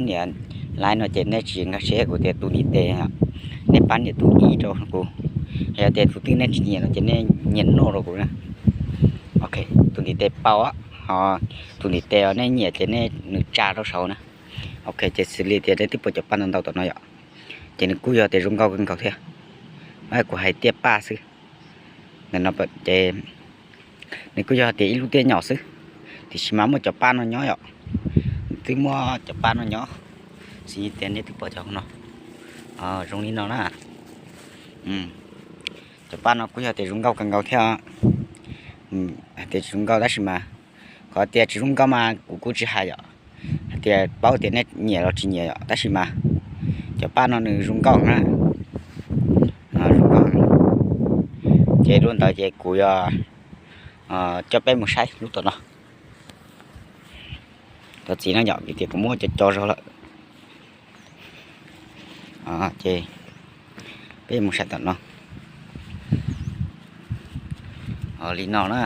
Niam laiv no ces nej tsis nkag siab kuv tias tus ntiv tes, nej pab nias tus ib rau kuv, yog tias tus twg nej tsis nyiam no ces nej nyias noj rau kuv na. Ok, tus ntiv tes paus, ho tus ntiv tes nej nyiam ces nej nws tsa rau saud na. Ok, ces xws li tias nej twb pom cov paj ntau ntau tom no yom, ces nws kuj yog tias zoo nkauj kawg nkaus thiab. Kuv hais tiaj paj xwb, ces nws kuj yog tias ib lub tiaj nyom xwb, tiam sis mas muaj cov paj no nyob yom. Twb muaj cov paj no nyob, xws li tias nej twb pom cov no, zoo li no na. Cov paj no kuj yog tias zoo nkauj kawg nkaus thiab. Hais tias tsis zoo nkauj tab sis mas, qhov tias tsis zoo nkauj mas kuv kuj tsis hais yom, hais tias paub tias nej nyiam los tsis nyiam yom, tab sis mas cov paj no nws zoo nkauj na. Zoo nkauj. Ces lub ntawd ces kuv yuav coj peb mus saib lub tom no. Cov txiv no yom, vim tias kuv muab cov co zog lawm. Ces peb mus saib tom no. Li no na.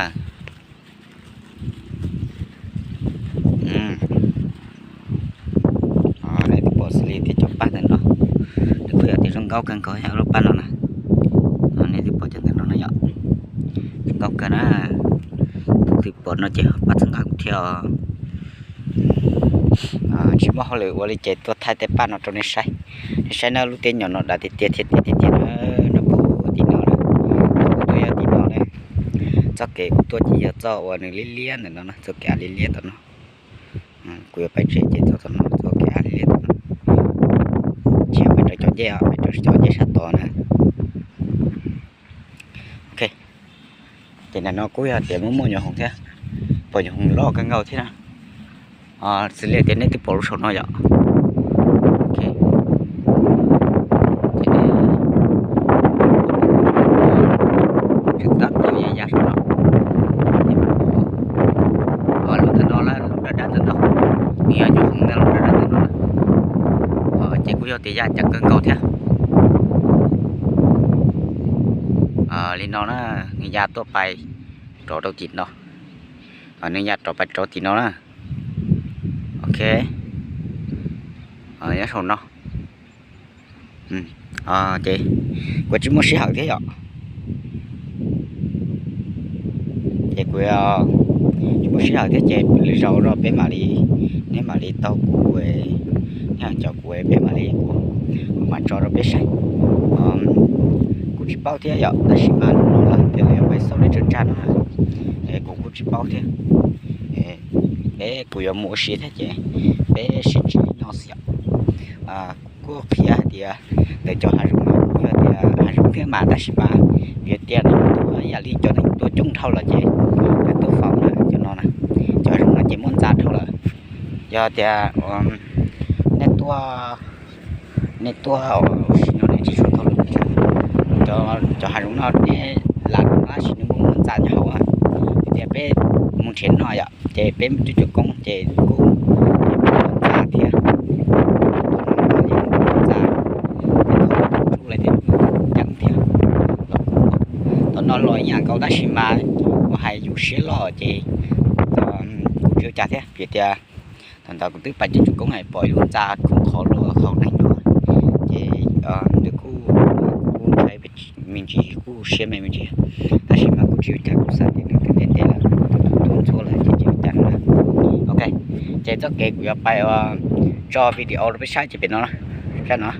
Nej twb pom xws li tias cov paj ntawm no, nws kuj yog tias zoo nkauj kawg nkaus yom, lub paj no na. Nej twb pom cov ntawm no no yom, zoo nkauj kawg na. Tus twg pom no ces pab txhawb nqa kuv thiab os. Tsis muaj hauj lwm ua li ces tuaj thaij tej paj no rau nej saib. Nej saib na, lub tiaj nyom no dav tiag tiag thiab tiaj tiag tiag na, no puag tim no na, kuv tuaj yog tim no na. Txoj kev kuv tuaj ces yog txoj uas nws liab liab ntawm no na, txoj kev av liab liab tom no. Kuv yuav pais tsev ces txoj tom no, txoj kev av liab liab tom no. Tsis yog pais rau cov ncej, pais rau cov ncej sab tod na. Ok, ces ntawm no kuj yog tias muaj muaj nyuam hoom thiab, pom nyuam hoom loj kawg nkaus thiab na. Xws li tias nej twb pom lub saum no yom. Ok, ces nej tseem tab tom ya ya saum no. Lub ntawm no, lub dawb dawb ntawm no, nws yog nyuam hoom ntawm lub dawb dawb ntawm no. Ces kuj yog tias ya cas kawg nkaus thiab. Li no na, nws ya tuaj pais rov rau tim no, nws ya rov pais rau tim no na. Ok, nyob saum no. Ces kuv tsis muaj sij hawm thiab yom. Ces kuv tsis muaj sij hawm thiab ces lwm zaus no peb mam li, neb mam li tau kuv, neb cov kuv peb mam li, kuv mam tso rau peb saib. Kuv tsis paub thiab yom, tab sis mas no lawv tias lawv yuav pais xauj lub tsawb tsag no, kuv kuj tsis paub thiab. Peb kuv yuav mus ua si thiab ces peb sib ntsib li no xwb yom. Kuv kuj qhia hais tias ntawm cov hav zoov no kuj yog tias hav zoov thiab mas tab sis mas vim tias neeg tuaj ib yam li cov neeg tuaj coob dhau lawm ces lawv tuaj faus na cov no na. Cov hav zoov no ces muaj ntxa dhau lawm. Yog tias nej tuaj, nej tuaj ua si no nej tsis tshua tau lus, cov hav zoov no nej lam tab sis nws muaj muaj ntxa nyob hauv. Vim tias peb mus nrhiav noj yom, ces peb mus cuab cuab koob ces kuj ntxa thiab. Ntxa, peb thaum tsuj lawm thiab ceev thiab. Tom no los ib yam nkaus tab sis mas kuv hais yus siab loj ces kuj tsis ua cas thiab vim tias thaum ntawd kuv twb pais cuab cuab koob pom ib lub ntxa khoob qhov luaj haum neeg nyob, ces nws kuj, kuj ntshai me ntsis, kuj siab me me ntsis, tab sis mas kuj tsis ua cas, kuv xav tias nws twb ntev ntev lawm, tus tus ntxhua lawm ces tsis ua cas no na. Ok, ces txoj kev kuv yuav pais tso video rau peb saib ces pem no, saib no,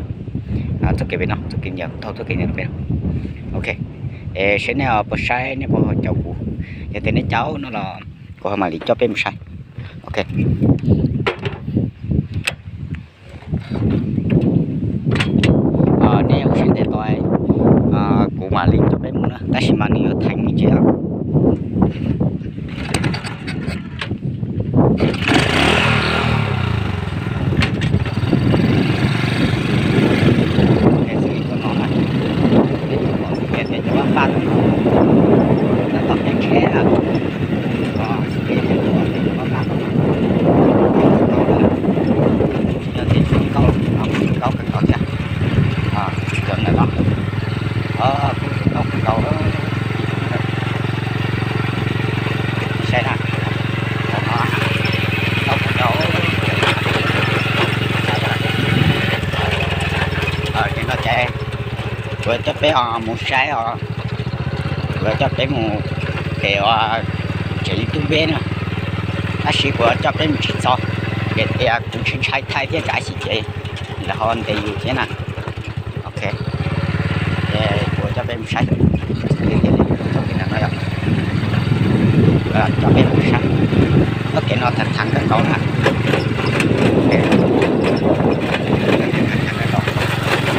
txoj kev pem no, txoj kev nias, txoj kev nias pem no. Ok, es seb nej puas saib, nej puas caum kuv, yog tias nej caum no los kuv ho mam li coj peb mus saib. Ok, nej ua siab ntev tos, kuv mam li coj peb mus na, tab sis mas nws yuav theev me ntsis os. Xws li cov no na, peb pom xws li tias cov paj paj tom no, tab tom kev tsheb na, xws li tias cov paj paj tom no, yog tias tsis nkauj no kuj tsis nkauj kawg nkaus thiab. Cov ntawm no, kuj tsis nkauj kawg nkaus. Ok, kuv coj peb mus saib os, kuv coj peb mus pem uas tsev YouTube peb na, tab sis kuv coj peb mus tsis txog, vim tias kuv ntshai ntshai thaij thiab tsam ib sim ces lawv ho ntes yus thiab na. Ok, ces kuv coj peb mus saib, txoj kev no no yog, coj peb mus saib, txoj kev no thav thav kawg nkaus na.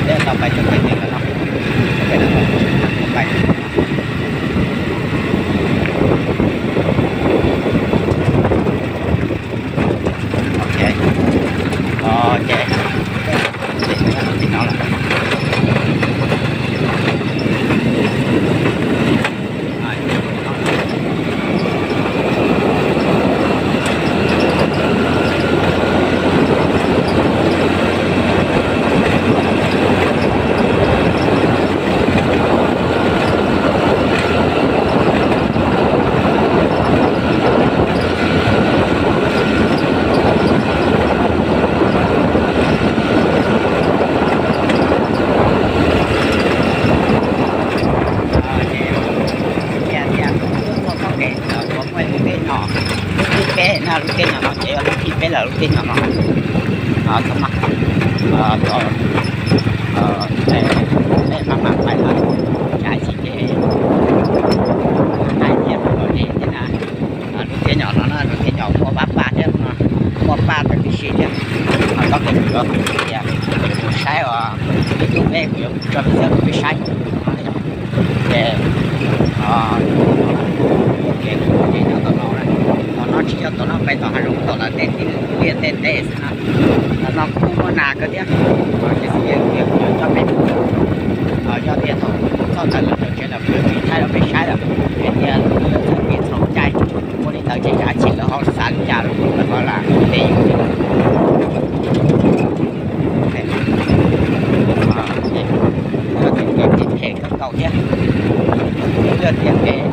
Peb tau pais txoj kev no, peb tau pais. Ok, ces tim no lawm. Tias tias tuaj txog txoj kev uas muaj lub teb nyom, lub thib peb no, lub teb nyom no ces yog lub thib peb lawm, lub teb nyom no. Txhob maj, peb maj mam pais lawm, tsam ib sim ces hais tias kom deb thiab na. Lub teb nyom no na, lub teb nyom muaj paj paj thiab no, muaj paj tag tib si thiab. Txoj kev no kuv tias kuv saib os, ib tug peb kuv yuav tso peb txhawb peb saib. Ces txoj kev kuv nyob tom no, tom no tsis yog tom no pais tom hav zoov tom lawv tej liaj tej teb xwb na, tom no kuj muaj nas kawg thiab. Ces xws li kuv yuav coj peb, yog tias thaum txog ntawm lawv cov tsev lawm kuv yuav tsis thaij rau peb saib lawm, vim tias kuv yuav txhawb kev txhaum cai. Ua li ntawd ces tsam ib sim lawv ho xav li cas los lawv ho lam ntes yus. Yog tias kev phem phem kawg nkaus thiab, yog tias kev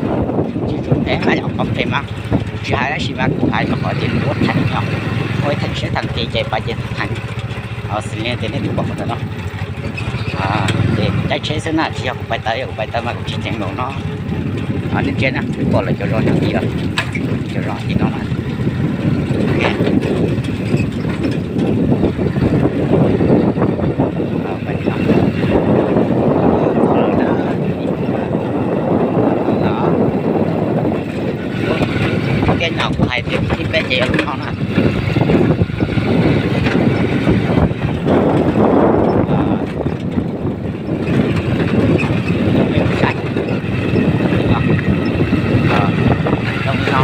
tsis tshua phem mas yog qhov phem mas kuv tsis hais dab tsi mas kuv hais rau qhov tias kuv ua theem no, ua ib theem siab theem qis ces pais ces theem. Xws li tias nej twb pom ntawm no, ces kuv caij tsheb xwb na, tsis yog kuv pais tawv, yog kuv pais tawv mas kuv tsis ceev npaum no. Nej ntsia na, twb pom lawv cov zos nyob tid, cov zos tim no na. Lub teb nyom kuv hais tias thib peb ces yog lub no na. Saib, zoo no,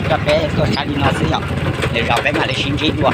coj peb tuaj saib li no xwb yom, lwm zaus peb mam li sib ntsib dua.